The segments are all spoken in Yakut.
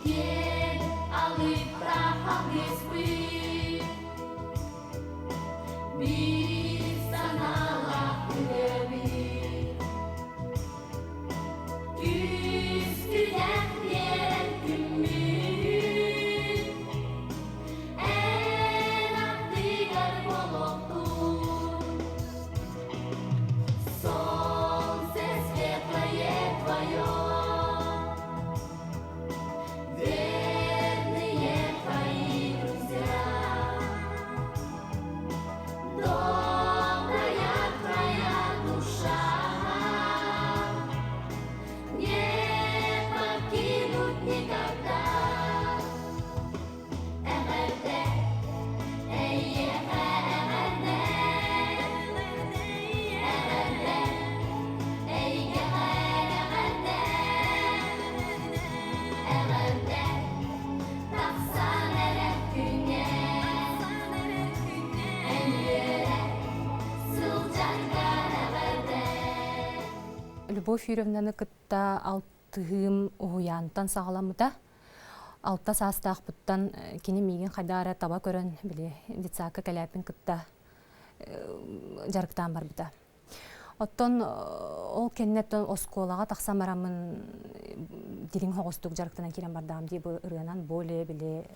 Иккиэн алыптаах алгыспыт, биир санаалаах үлэбит. Күүс-күдэх биэрэн күммүт, эн аттыгар буолуохтун. Солнце светлое твое, верные твои друзья. Добрая твоя душа не покинут никогда. Эҕэрдэ, эйиэхэ эҕэрдэ, эҕэрдэ, эйгэҕэ эҕэрдэ, эҕэрдэ, тахсан эрэр күҥҥэ, эн үөрэ сылдьаргар эҕэрдэ. Любовь Юрьевнаны кытта алтыһыым уһуйаантан саҕаламмыта. Алта саастаахпыттан кини миигин хайдах эрэ таба көрөн, били детсадка кэлээппин кытта дьарыктаан барбыта. Оттон ол кэнниттэн оскуолаҕа тахсан бараммын дириҥ соҕустук дьарыктанан киирэн бардаҕым дии бу ырыанан более били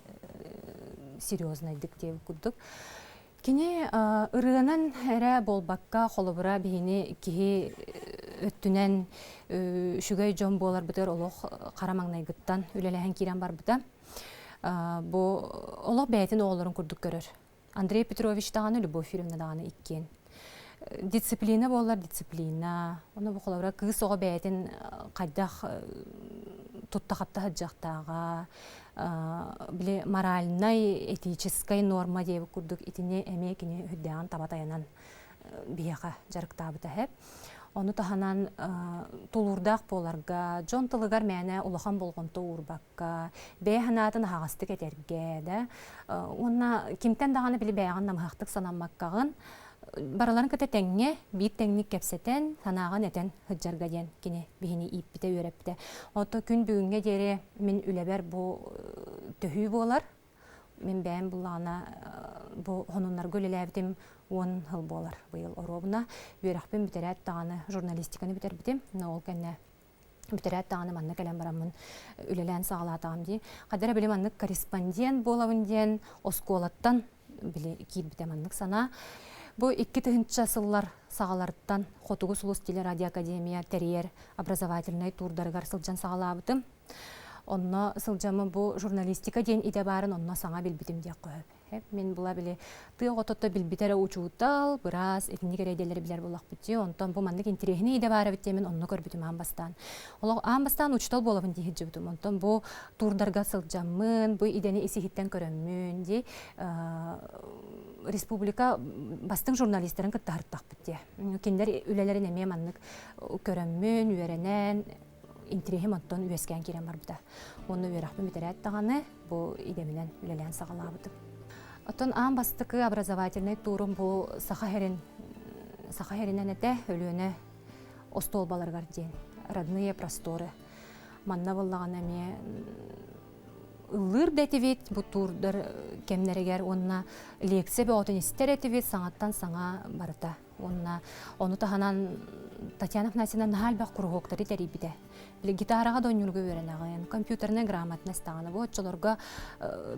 серьезнайдык диэбит курдук. Кини ырыанан эрэ буолбакка, холобура биһини киһи өттүнэн үчүгэй дьон буоларбытыгар олох хара маҥнайгыттан үлэлэһэн киирэн барбыта. Бу олох бэйэтин оҕолорун курдук көрөр. Андрей Петрович даҕаны, Любовь Юрьевна даҕаны иккиэн. Дисциплина буоллар дисциплина. Ону бу холобура кыыс оҕо бэйэтин хайдах тутта-хапта сылдьыахтааҕа, били моральнай, этическай норма диэбит курдук итини эмиэ кини үрдээҕин таба тайанан биһиэхэ дьарыктаабыта эһэ. Ону таһынан тулуурдаах буоларга, дьон тылыгар мээнэ улахан болҕомто уурбакка, бэйэ санаатын аһаҕастык этэргэ да, уонна кимтэн даҕаны били бэйэҕин намыһахтык санаммаккаҕын, барыларын кытта тэҥҥэ, биир тэҥник кэпсэтэн, санааҕын этэн сылдьарга диэн кини биһини ииппитэ, үөрэппитэ. Оттон күн бүгүҥҥэ диэри мин үлэбэр бу төһүү буолар. Мин бэйэм буллаҕына бу хонуннарга үлэлээбитим 10 сыл буолар быйыл оруобуна. Үөрэхпин бүтэрээт даҕаны журналистиканы бүтэрбитим. Но ол кэннэ бүтэрээт даҕаны манна кэлэн бараммын үлэлээн саҕалаатаҕым дии. Хадара били маннык корреспондент буолабын диэн оскуолаттан били киирбитэ маннык санаа. Бу 2000 сыллар саҕаларыттан Хотугу сулус телерадиоакадемия тэрийэр образовательнай туурдарыгар сылдьан саҕалаабытым. Онно сылдьаммын бу журналистика диэн идэ баарын онно саҥа билбитим диэххэ сөп. Мин була били тыа оҕототто билбитэ эрэ учуутал, быраас, итинник эрэ идэлэри билэр буоллахпыт дии. Онтон бу маннык интэриэһинэй идэ баар эбит диэмин онно көрбүтүм аан бастаан. Олох аан бастаан учуутал буолабын дии сылдьыбытым. Онтон бу туурдарга сылдьаммын, бу идэни ис-иһиттэн көрөммүн дии республика бастыҥ журналистарын кытта сырыттахпыт дии. Кинилэр үлэлэрин эмиэ маннык көрөммүн, үөрэнэн, интэриэһим онтон үөскээн киирэн барбыта. Уонна үөрэхпин бүтэрээт даҕаны бу идэминэн үлэлээн саҕалаабытым. Оттон аан бастакы образовательнай туурум бу Саха сирин Саха сиринэн этэ Өлүөнэ остуолбаларыгар диэн родные просторы. Манна буоллаҕына эмиэ ыллыыр да этибит бу туурдар кэмнэригэр уонна лекция бөҕөтүн истэр этибит саҥаттан саҥа барыта. Уонна ону таһынан Татьяна Афанасьевна наһаа элбэх куруһуоктары тэрийбитэ. Били гитараҕа да оонньуурга үөрэнэҕин, компьютернай грамотность даҕаны бу оччолорго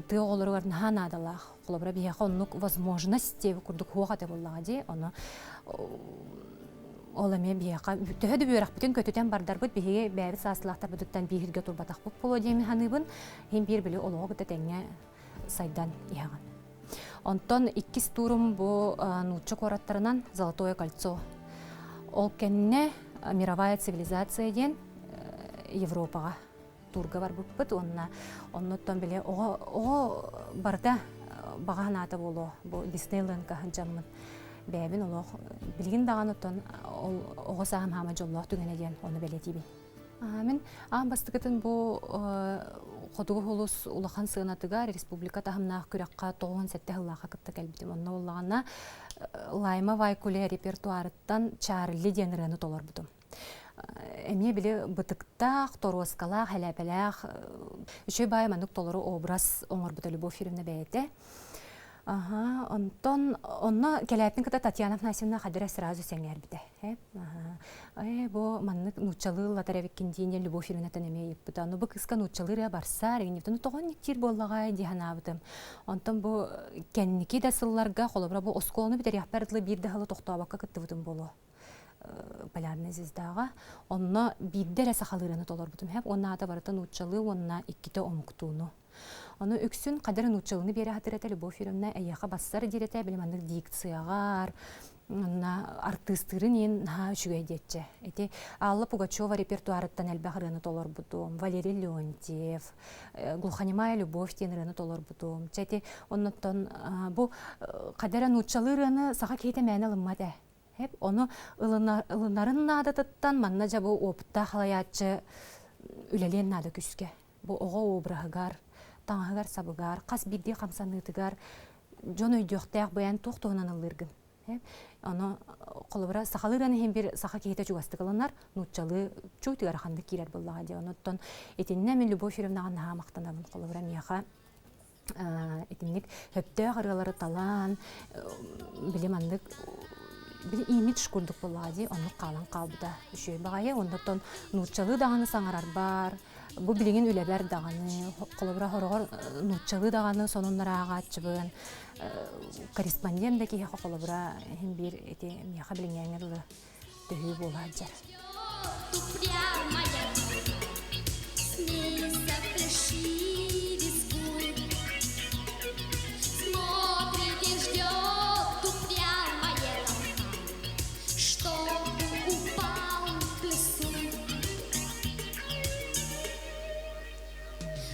тыа оҕолоругар наһаа наадалаах. Холобура биһиэхэ оннук возможность диэбит курдук суох этэ буоллаҕа дии. Ону ол эмиэ биһиэхэ төһө да үөрэхпитин көтүтэн бардарбыт биһиги бэйэбит саастыылаахтарбытыттан бииргэ турбатахпыт буолуо диэн саныыбын. Иһин биир били олоҕу кытта тэҥҥэ сайдан иһэҕин. Онтон иккис туурум бу нуучча куораттарынан Золотое кольцо. Ол кэннэ мировая цивилизация диэн Европаҕа туурга барбыппыт уонна оннуттан били оҕо оҕо барыта баҕа санаата буолуо бу Диснейлендка сылдьаммын бэйэбин олох билигин даҕаны оттон ол оҕо сааһым хаама дьоллоох түгэнэ диэн ону бэлиэтиибин. Мин аан бастакытын бу Хотугу Сулус улахан сыанатыгар республика таһымнаах күрэххэ 97 сыллаахха кытта кэлбитим. Онно буоллаҕына Лайма Вайкуле репертуарыттан Чарли диэн ырыаны толорбутум. Эмиэ били бытыктаах, торуоскалаах, элээпэлээх үчүгэй баай маннык толору образ оҥорбута Любовь Юрьевна бэйэтэ. Аха, онтон онно кэлээппин кытта Татьяна Афанасьевна хадыра сразу сэҥээрбитэ. Э, бу маннык нууччалыы ыллатар эбиккин диэн Любовь Юрьевнаттан эмиэ ыйыппыта. Ну бу кыыска нууччалыы ырыа барсаар, игнитин тоҕо никтиир буоллаҕай дии санаабытым. Онтон бу кэнники да сылларга, холобура бу оскуоланы бүтэриэхпэр дылы биир да сылы тохтообокко кыттыбытым буолуо. Полярная звездаҕа. Онно биирдэ эрэ сахалыыраны толорбутум. Хэп уонна аата барыта нууччалыы уонна иккитэ омуктууну. Ону үксүн хадары нууччалыны биэрэ сатыыр этэ Любовь Юрьевна эйиэхэ бассар диир этэ, били маннык дикцияҕар, онно артыыстыырын иһин наһаа үчүгэй диэччи. Ити Алла Пугачева репертуарыттан элбэх ырыаны толорбутум, Валерий Леонтьев, Глухонемая любовь диэн ырыаны толорбутум. Чэ ити оннуттан бу хадара нууччалыы ырыаны саха киһитэ мээнэ ылыммат ээ. Эп ону ылынарын наадатыттан манна дьэ бу опыттаах халайааччы үлэлиэн наада күскэ. Бу оҕо обраһыгар, таҥаһыгар-сабыгар, хас биирдии хамсаныытыгар дьон өйдүөхтээх бэйэн туох туһунан ыллыыргын. Ону холобура сахалыы ырыаны иһин бир саха киһитэ чугастык ылынар, нууччалыы чуут ыараханнык киирэр буоллаҕа дии. Онуттан итиннэ мин Любовь Юрьевнаҕа наһаа махтанабын. Холобура миэхэ итинник сөптөөх ырыалары талаан, били маннык били имидж курдук буоллаҕа дии, оннук хаалан хаалбыта үчүгэй баҕайы. Оннуттан нууччалыы даҕаны саҥарар бар, бу билигин үлэбэр даҕаны, холобура хороҕор нууччалыы даҕаны сонуннар ааҕааччыбын, корреспондент да киһиэхэ холобура иһин биир ити миэхэ билиҥҥээҥҥэ дылы төһүү буола сылдьар.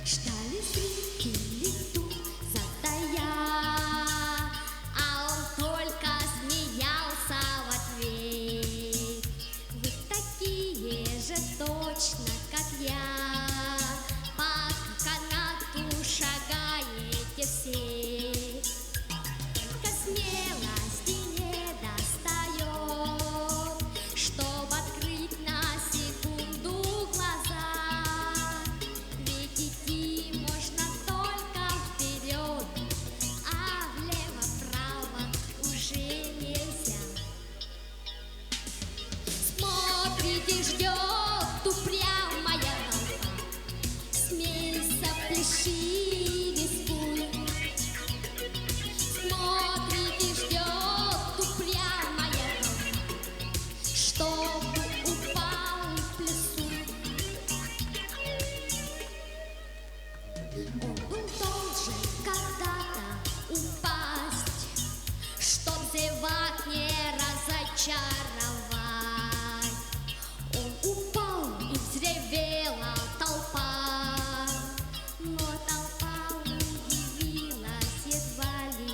Ждали зрители тут, затая, А он только смеялся в ответ. Вы такие же точно, как я, По канату шагаете все. Только смелости не достает, Чтоб открыть на секунду глаза. Ведь идти можно только вперед, а влево-вправо уже нельзя. Смотрит и ждет упрямая толпа. Смейся, пляши, рискуй. Смотрит и ждет упрямая толпа, чтобы упал в плясу. Он был должен когда-то упасть, чтоб зевак не разочаровать. Он упал, и взревела толпа, но толпа удивилась едва ли.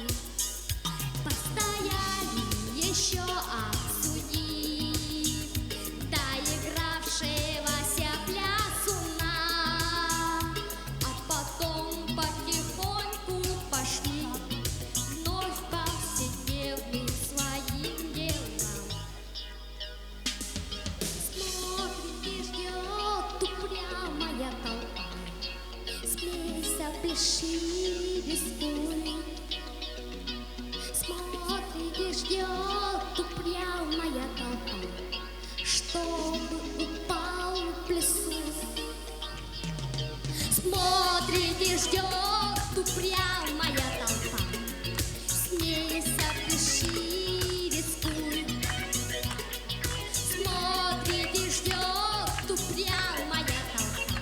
Постояли еще обсудив доигравшегося плясуна, а потом потихоньку пошли вновь повседневным своим делам. Смотрит и ждет упрямая толпа. Смейся, пляши, рискуй. Смотрит и ждет упрямая толпа, чтобы упал в плясу. Смотрит и ждет упрямая толпа. Смейся, пляши, рискуй. Смотрит и ждет упрямая толпа,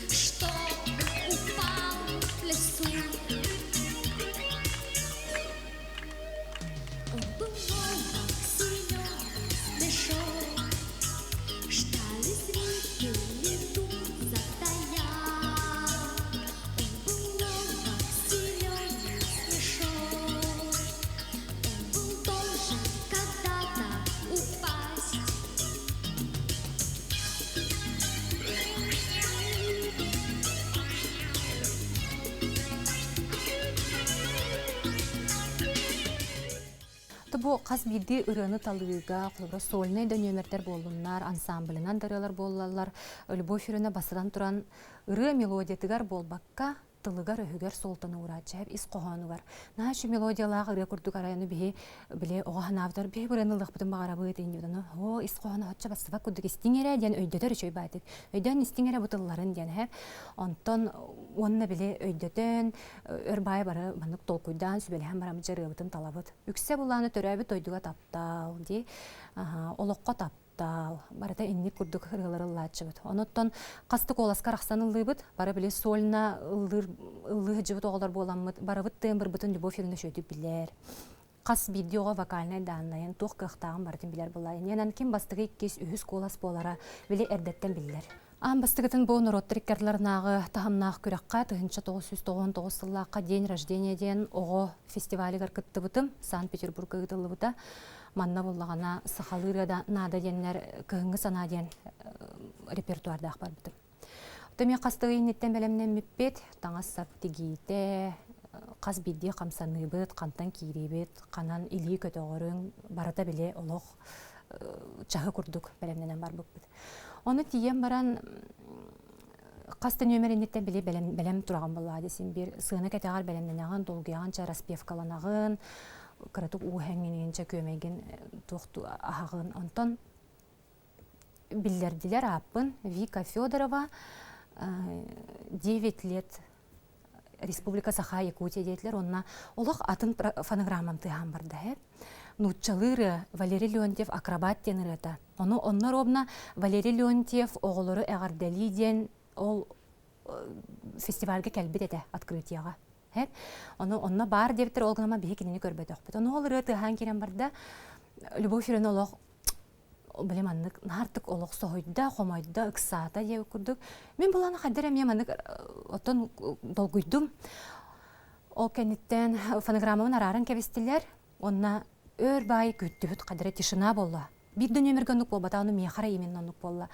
чтобы упал в плясу. Он был ловок, силен, смешон. Ждали зрители тут, затая. Он был бу хас биирдии ырыаны талыыга, холобура, сольнай да нүөмэрдэр буоллуннар, ансамблынан да ырыалар буоллаллар, Любовь Юрьевна бастатан туран ырыа мелодиятыгар буолбакка, тылыгар-өһүгэр суолтаны уурааччы ис хоһоонугар. Наһаа үчүгэй мелодиялаах ырыа курдук арайаны биһи били оҕо санаабытар биһи ырыаны ылыахпытын баҕарабыт иннибитин оо ис хоһооно оччо бассыбат курдук истиҥ эрэ диэн өйдөтөр үчүгэй баатык. Өйдөөн истиҥ эрэ бу тылларын диэн эһэ. Онтон уонна били өйдөтөн өр баай бары маннык толкуйдаан сүбэлэһэн бараммыт ырыабытын талабыт. Үксэ булааны төрөөбүт дойдуга таптал дии олоххо таптал барыта инник курдук ырыалары ыллааччыбыт. Онуттан хас да куоласка арахсан ыллыыбыт. Бары били сольно ыллыыр ыллыы сылдьыбыт оҕолор буоламмыт барыбыт тыамбырбытын Любовь Юрьевна үчүгэйдик билэр. Хас биирдии оҕо вокальнай дааннайын туох кыахтааҕын барытын билэр буолла. Иннинэн ким бастакы, иккис, үһүс куолас буолара били эрдэттэн биллэр. Аан бастакытын бу норуоттар иккардыларынааҕы таһымнаах күрэххэ 1999 сыллаахха День рождения диэн оҕо фестивалыгар кыттыбытым. Санкт-Петербурга ыытыллыбыта. Манна буллаҕына сахалыы ырыа да наада диэннэр кыһыҥҥы санаа диэн репертуардаах барбытым. Оттон хас да ый инниттэн бэлэмнэммиппит, таҥас-сап тигиитэ, хас биирдии хамсаныыбыт, хантан киириибит, ханан илии көтөҕөрүҥ барыта били олох чаһы курдук бэлэмнэнэн барбыппыт. Ону тиийэн баран хас да нүөмэр инниттэн били бэлэм, бэлэм тураҕын буоллаҕа дии биир сыана кэтэҕэр бэлэмнэнэҕин, долгуйаҕын, чэ распевкаланаҕын, кыратык уу иһэҥҥин, күөмэйгин туох аһаҕын. Онтон биллэрдилэр ааппын Вика Федорова 9 лет Республика Саха Якутия диэтилэр онно олох атын фонограммам тыаһаан барда һэ нууччалыы ырыа Валерий Леонтьев акробат диэн ырыата ону онно ровно Валерий Леонтьев оҕолору эҕэрдэлии диэн ол фестивальга кэлбит этэ открытияҕа һэ ону онно баар диэбиттэр ол гынан биһи кинини көрбөтөхпүт ону ол ырыа тыаһаан киирэн барда Любовь Юрьевна олох били маннык наартык олох соһуйда, хомойдо, ыксаата диэбит курдук. Мин булан хайдар эмиэ маннык оттон долгуйдум. Ол кэнниттэн фонограммабын арааран кэбистилэр. Онна өр баайы күттүбүт хайдара тишина буолла. Биир да нүөмэргэ оннук буолбата, ону миэхэ эрэ именно оннук буолла.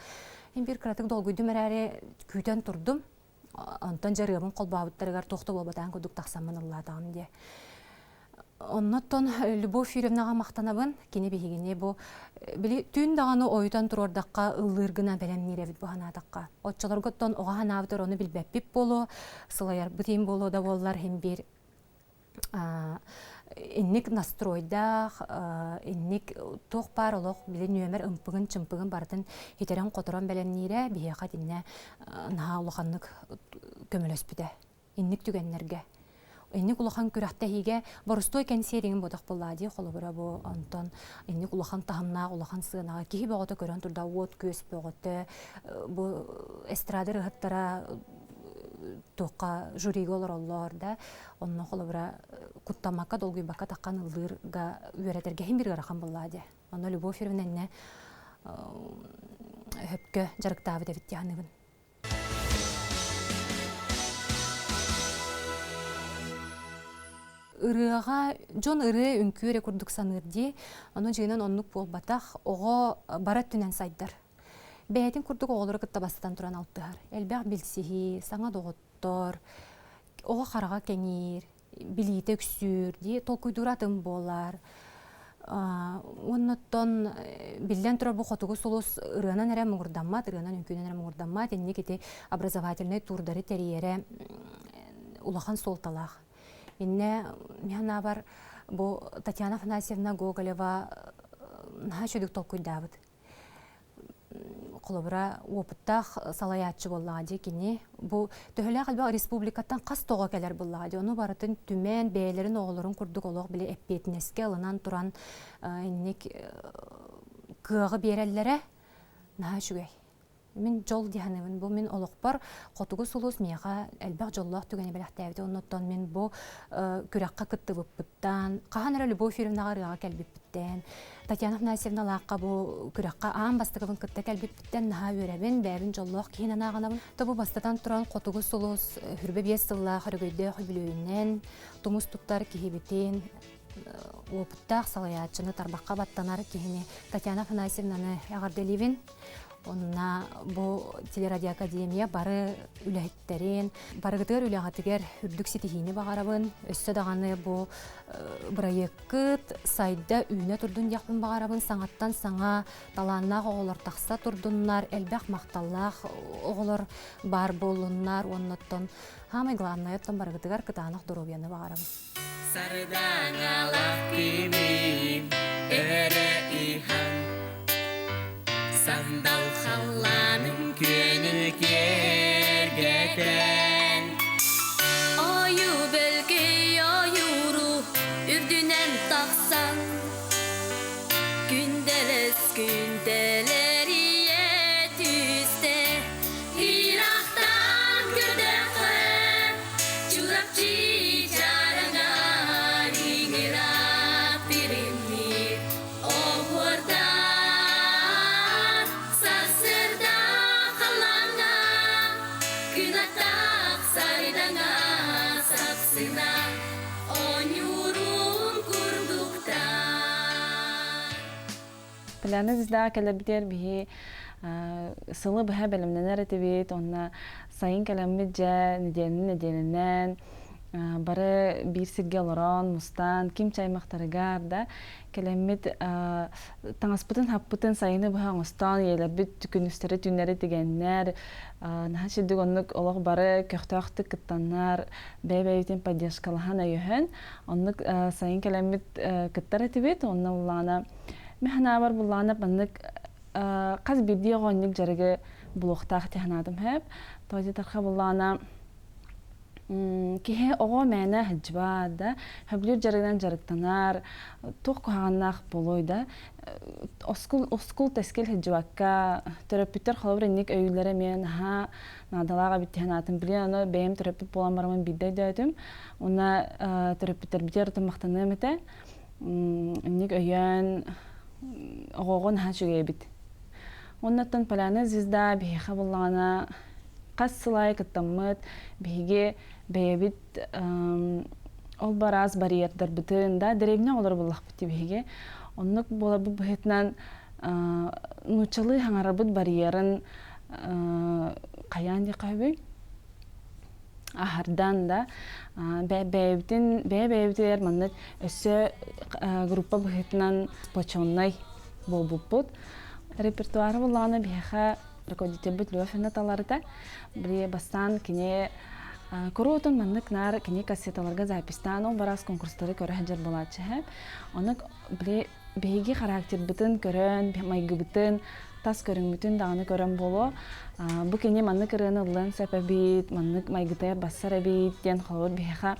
Мин биир кыратык долгуйдум эрээри күүтэн турдум. Онтон дьарыабын холбообуттарыгар туох да буолбатаҕын курдук тахсаммын ыллаатаҕым диэ. Оннуттан Любовь Юрьевнаҕа махтанабын. Кини биһигини бу били түүн даҕаны ойутан туруордахха ыллыыр гына бэлэмниир эбит бу санаатахха. Оччолорго оттон оҕо санаабытыгар ону билбэппит буолуо, сылайарбыт иһин буолуо да буоллар иһин биир инник настройдаах, инник туох баар олох били нүөмэр ымпыгын-чымпыгын барытын хитэрэн-хоторон бэлэмниирэ биһиэхэ итиннэ наһаа улаханнык көмөлөспүтэ. Инник түгэннэргэ. Инник улахан күрэхтэһиигэ боростуой кэнсиэриҥин ботох буоллаа дии холобура бу онтон инник улахан таһымнаах улахан сыанаҕа киһи бөҕөтө көрөн турда уот-күөс бөҕөтө бу эстрада ырыһыттара туохха жюрига олороллор да онно холобура куттаммакка долгуйбакка таххан ыллыырга үөрэтэргэ иһин бир ыарахан буоллаа дии онно Любовь Юрьевна өһөпкө дьарыктаабыт эбит дии саныыбын. Ырыаҕа дьон ырыа үҥкүү эрэ курдук саныыр дии. Ону дьиҥинэн оннук буолбатах. Оҕо бары өттүнэн сайдар. Бэйэтин курдук оҕолору кытта бастатан туран алтыһар. Элбэх билсиһии, саҥа доҕоттор, оҕо хараҕа кэҥиир, билиитэ үксүүр дии, толкуйдуура атын буолар. Уоннаттан биллэн турар бу Хотугу сулус ырыанан эрэ муҥурдаммат, ырыанан үҥкүүнэн эрэ муҥурдаммат, инник ити образовательнай туурдары тэрийэрэ улахан суолталаах. Иннэ мин санаабар бу Татьяна Афанасьевна Гоголева наһаа үчүгдүк толкуйдаабыт. Холобура, уопуттаах салайааччы буоллаҕа дии кини. Бу төһөлөөх элбэх республикаттан хас тоҕо кэлэр буоллаҕа дии. Ону барытын түмэн, бэйэлэрин оҕолорун курдук олох били эппиэтинэскэ ылынан туран инник кыаҕы биэрэллэрэ наһаа үчүгэй. Мин дьол дии саныыбын. Бу мин олохпор Хотугу сулус миэхэ элбэх дьоллоох түгэни бэлэхтээбитэ. Оннуттан мин бу күрэххэ кыттыбыппыттан, хаһан эрэ Любовь Юрьевнаҕа ырыаҕа кэлбиппиттэн, Татьяна Афанасьевналаахха бу күрэххэ аан бастакыбын кытта кэлбиппиттэн наһаа үөрэбин, бэйэбин дьоллоох киһинэн ааҕынабын. То бу бастатан туран Хотугу сулус 25 сыллаах өрөгөйдөөх үбүлүөйүнэн тумус туттар киһибитин, уопуттаах салайааччыны тарбахха баттанар киһини Татьяна Афанасьевнаны эҕэрдэлиибин. Онна бу телерадиоакадемия бары үлэһиттэрин, барыгытыгар үлэҕитигэр үрдүк ситиһиини баҕарабын. Өссө даҕаны бу бырайыаккыт сайда үүнэ турдун диэхпин баҕарабын. Саҥаттан саҥа талааннаах оҕолор тахса турдуннар, элбэх махталлаах оҕолор баар буоллуннар. Уоннаттан хаамай главное оттон барыгытыгар кытаанах доруобуйаны баҕарабын. Сардаҥалах күнүм өрө ыһан, Сандал халлааным күөнүн киэргэтэн. Ойуу бөлкөй ойууру үрдүнэн тахсан, Күндэлэс күндэлэрийэ түстэ. Ыраахтан көрдөххө, Чурапчы чараҥар иҥирэт тиримниир оһуордар. Сарсыарда халлааҥҥа күн аттаах сардаҥа сапсына оонньуурун курдуктар. Поляна звезда кэлэрбитигэр биһи сылы быһа бэлэмнэнэр этибит, уонна сайын кэлэммит дьэ нэдиэлэни нэдиэлэнэн бары биир сиргэ олорон, мустан, ким чаймахтарыгар да кэлэммит таҥаспытын хаппытын сайыны быһа оҥостон, ийэлэрбит күнүстэри түүннэри тигэннэр, наһаа сирдик оннук олох бары көхтөөхтүк кыттаннар, бэйэ-бэйэбитин поддержкалаһан өйөһөн, оннук сайын кэлэммит кыттар этибит, онно улаана Мин санаабар буллаҕына маннык хас биирдии оҕонньук дьарыгы булуохтаах дии санаатым сөп. Тоҕо диэтэххэ буллаҕына киһи оҕо мээнэ сылдьыбат да, сөбүлүүр дьарыгынан дьарыктанар, туох куһаҕаннаах буолуой да, оскул оскул тэскил сылдьыбакка, төрөппүттэр холобур инник өйүүллэрэ эмиэ наһаа наадалаах эбит дии санаатым. Билигин аны бэйэм төрөппүт буолан бараммын биирдэ өйдөөтүм. Уонна төрөппүттэрбитигэр махтаныам этэ. Инник өйөөн оҕоҕо наһаа үчүгэй эбит. Оннуттан Поляна звезда биһиэхэ буллаҕына хас сыл аайы кыттаммыт биһиги бэйэбит ол бараас барьердарбытын да дэриэбинэ оҕолоро буллахпыт дии биһиги. Оннук буоларбыт быһыытынан нууччалыы хаҥарарбыт барьерын хайаан диэххэ сөбүй? Аһардан да бэйэбитин бэйэ-бэйэбитигэр маннык өссө группа быһыытынан сплоченнай буолбуппут. Репертуары буллаҕына биһиэхэ руководительбит Лёфина таларыта. Били бастаан кини куруутун маннык наар кини кассеталарга записьтаан ол бараас конкурстары көрө сылдьар буолааччы. Оннук били биһиги характербытын көрөн, майгыбытын, тас көрүҥмүтүн даҕаны көрөн буолуо. Бу кини маннык ырыаны ыллыан сөп эбит, маннык майгытайар бассар эбит диэн холобур биһиэхэ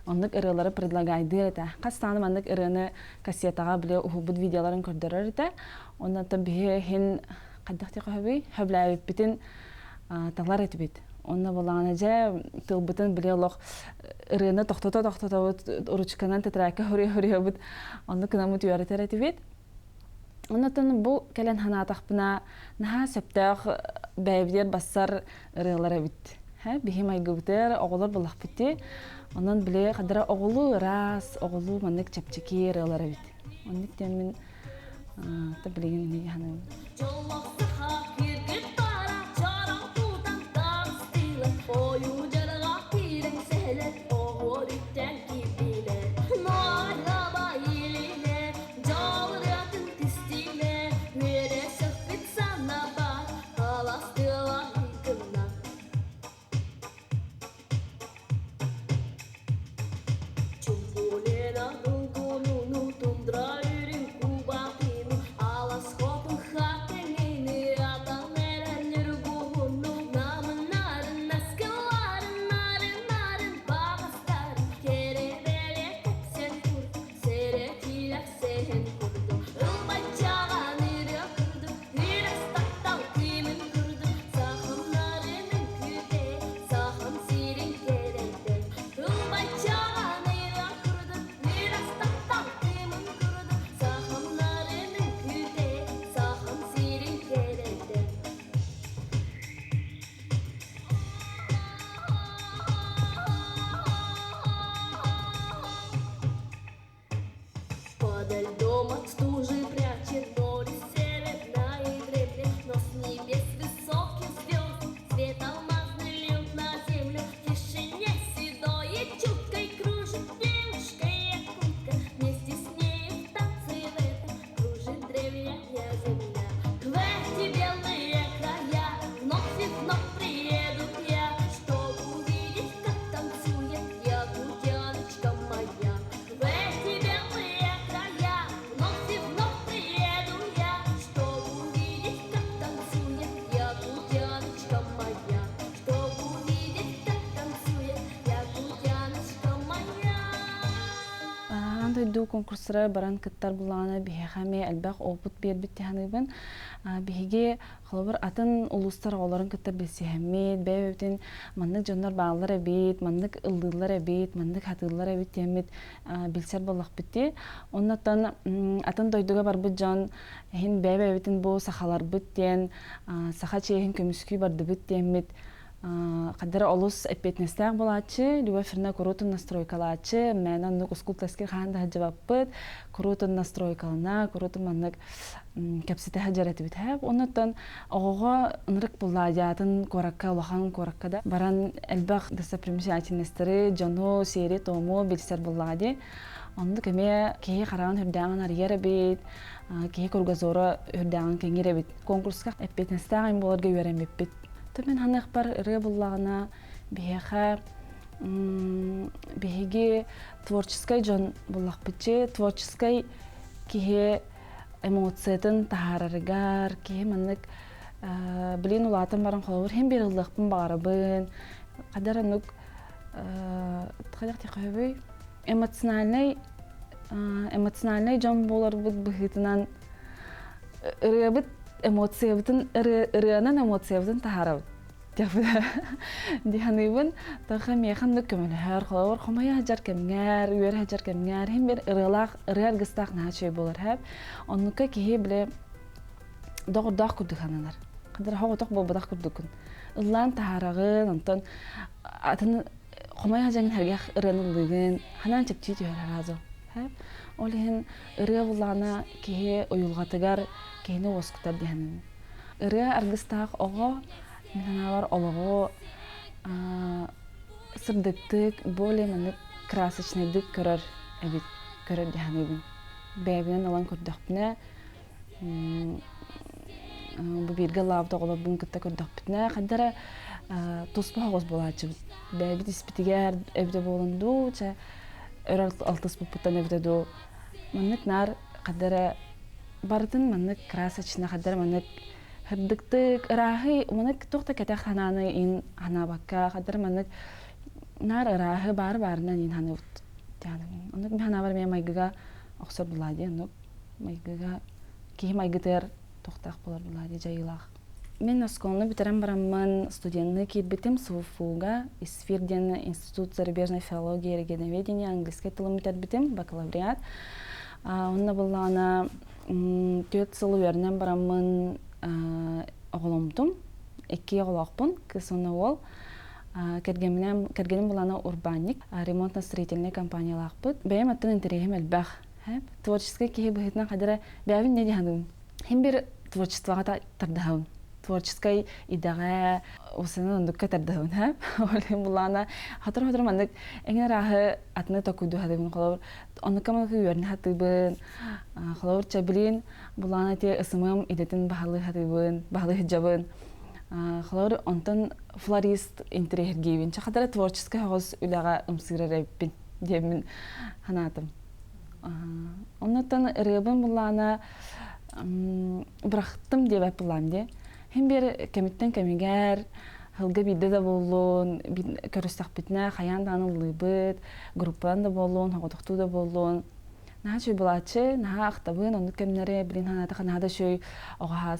оннук ырыалары предлагайдыыр этэ. Хас даҕаны маннык ырыаны кассетаҕа били уһулбут видеоларын көрдөрөр этэ. Оннуттан биһи иһин хайдах диэххэ сөбүй? Сөбүлээбиппитин талар этибит. Онно буоллаҕына дьэ тылбытын били олох ырыаны тохтото-тохтотобут, ручканан тетрадька хоруйа-хоруйабыт, оннук гынаммыт үөрэтэр этибит. Оннуттан бу кэлэн санаатахпына, наһаа сөптөөх бэйэбитигэр бассар ырыалар эбит. Биһи майгыбытыгар оҕолор буллахпыт дии. Онон били хадара оҕолуу ыраас, оҕолуу маннык чэпчэки ырыалар эбит. Оннук диэммин билигин эниги саныыбын. дойду конкурстара баран кыттар буллаҕына биһиэхэ эмиэ элбэх опыт биэрбит дии Биһиги холобур атын улуустар оҕолорун кытта билсиһэммит, бэйэбитин маннык дьоннор бааллар эбит, маннык ыллыыллар эбит, маннык хатыыллар эбит диэммит билсэр буоллахпыт дии. Оннуттан атын дойдуга барбыт дьон иһин бэйэ-бэйэбитин бу сахаларбыт диэн саха чиэһин көмүскүү бардыбыт диэммит хаддара олус эппиэтинэстээх буолааччы, Любовь Ферна куруутун настройкалааччы, мээнэ оннук ускул-тэскил хаһан да сылдьыбаппыт, куруутун настройкалана, куруутун маннык кэпсэтэ сылдьар этибит. Оннуттан оҕоҕо ынырык буллаадьаатын куоракка, улахан куоракка да баран элбэх достопримечательностары, дьону, сиэри-туому билсэр буллаҕа дии. Оннук эмиэ киһи хараҕын үрдээҕин арыйар эбит, киһи кругозора үрдээҕин кэҥиир эбит. Конкурска эппиэтинэстээх им буоларга үөрэммиппит. Мен ханыахпар ырыа буллаҕына биһиэхэ биһиги творческай дьон буллахпытчы, творческай киһи эмоциятын таһаарарыгар, киһи маннык билин улаатан баран холобур хин биир ыллыахпын баҕарабын, хадар оннук хайдах диэххэ эмоциональный эмоциональный дьон буоларбыт быһыытынан ырыабыт эмоциябытын ырыанан эмоциябытын таһаарабыт диһаныыбын таха миэхэ оннук көмөлөһөр холобур хомойо сылдьар кэмҥэр үөрэ сылдьар кэмҥэр иһин бир ырыалаах ырыа аргыстаах наһаа үчүгэй буолар хэп оннукка киһи бile доҕордоох курдук сананар хадара хоҕотох буолбатах курдуккун ыллаан таһаараҕын онтон атын хомойо сылдьаҥын сэргэх ырыаны ыллыыгын ханаан чэпчии түһэр араазы ол иһин ырыа буллаҕына киһи уйулҕатыгар киһини уоскутар диһанын ырыа аргыстаах оҕо мин санаабар олоҕу сырдыктык более маннык красочнайдык көрөр эбит көрөр дии саныыбын бэйэбинэн ылан көрдөхпүнэ бу бииргэ ыллаабыт оҕолорбун кытта көрдөхпүтүнэ хайда эрэ туспа соҕус буолааччыбыт бэйэбит испитигэр эбитэ буолан дуу чэ өр алтыспыппыттан эбитэ дуу маннык наар хайда эрэ барытын маннык красочно хайда эрэ маннык Сырдыктык, ырааһы маннык туох да кэтэх санааны иин санаабакка, хаддар маннык наар ырааһы баары баарынан иин саныыбыт. Оннук мин санаабар эмиэ майгыга охсор булаа дии, оннук майгыга киһи майгытыгар туохтаах буолар булаа дии дьайыылаах. Мин оскуоланы бүтэрэн бараммын студенныы киирбитим СВФУ-га ИСФИР диэн Институт зарубежной филологии и регионоведения английскай тылын бүтэрбитим, бакалавриат. Онно буллаҕына Түөрт сыл үөрэнэн бараммын оҕоломмутум. Икки оҕолоохпун, кыыс уонна уол. Кэргэминэн, кэргэним булана урбаанньык, ремонтно-строительнай компаниялаахпыт. Бэйэм оттон интэриэһим элбэх. Творческай киһи быһыытынан хадара бэйэбин не дьаһаныбын. Хин бир творчествоҕа тардаһабын. Творческай идэҕэ усанан ондукка тардаһабын. Ол иһин булаана хатыр-хатыр маннык эҥин арааһы атыны токуйду хатыбын холобур оннукка маннык үөрэнэ хатыбын Холобур, чэбилиин булаан ити ысымым идэтин баһылыы сатыыбын, баһылыы сылдьабын. Холобур, онтон флорист интэриэһиргиибин. Чахатара творческай соҕус үлэҕэ ымсыырар эбиппин диэммин санаатым. Оннуттан ырыабын буллаана бырахтым диэбэт буллаам дии. Хин биэр кэмиттэн кэмигэр сылга биирдэ да буоллун, көрүстэхпитинэ хайаан даҕаны ыллыыбыт, группанан да буоллун, соҕотохтуу да буоллун Наһаа үчүгэй буолааччы, наһаа ахтабын, оннук кэмнэри билин санаатахха наһаа да үчүгэй оҕо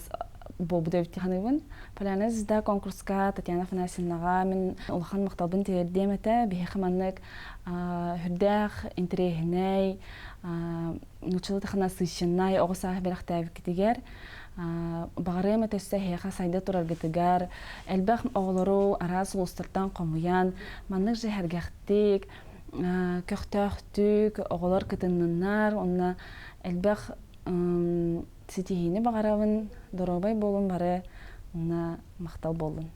буолбут эбит дии саныыбын. Полярная звезда конкурска Татьяна Афанасьевнаҕа мин улахан махталбын тириэрдиэм этэ. Биһиэхэ маннык сүрдээх интэриэһинэй, нууччалыы насыщеннай оҕо сааһы бэлэхтээбиккитигэр баҕарыам этэ өссө эһиэхэ сайда тураргытыгар, элбэх оҕолору араас улуустартан хомуйан, маннык же сэргэхтик, көхтөөхтүк оҕолор кытынныннар уонна элбэх ситиһиини баҕарабын, доруобай буолун бары уонна махтал буоллун.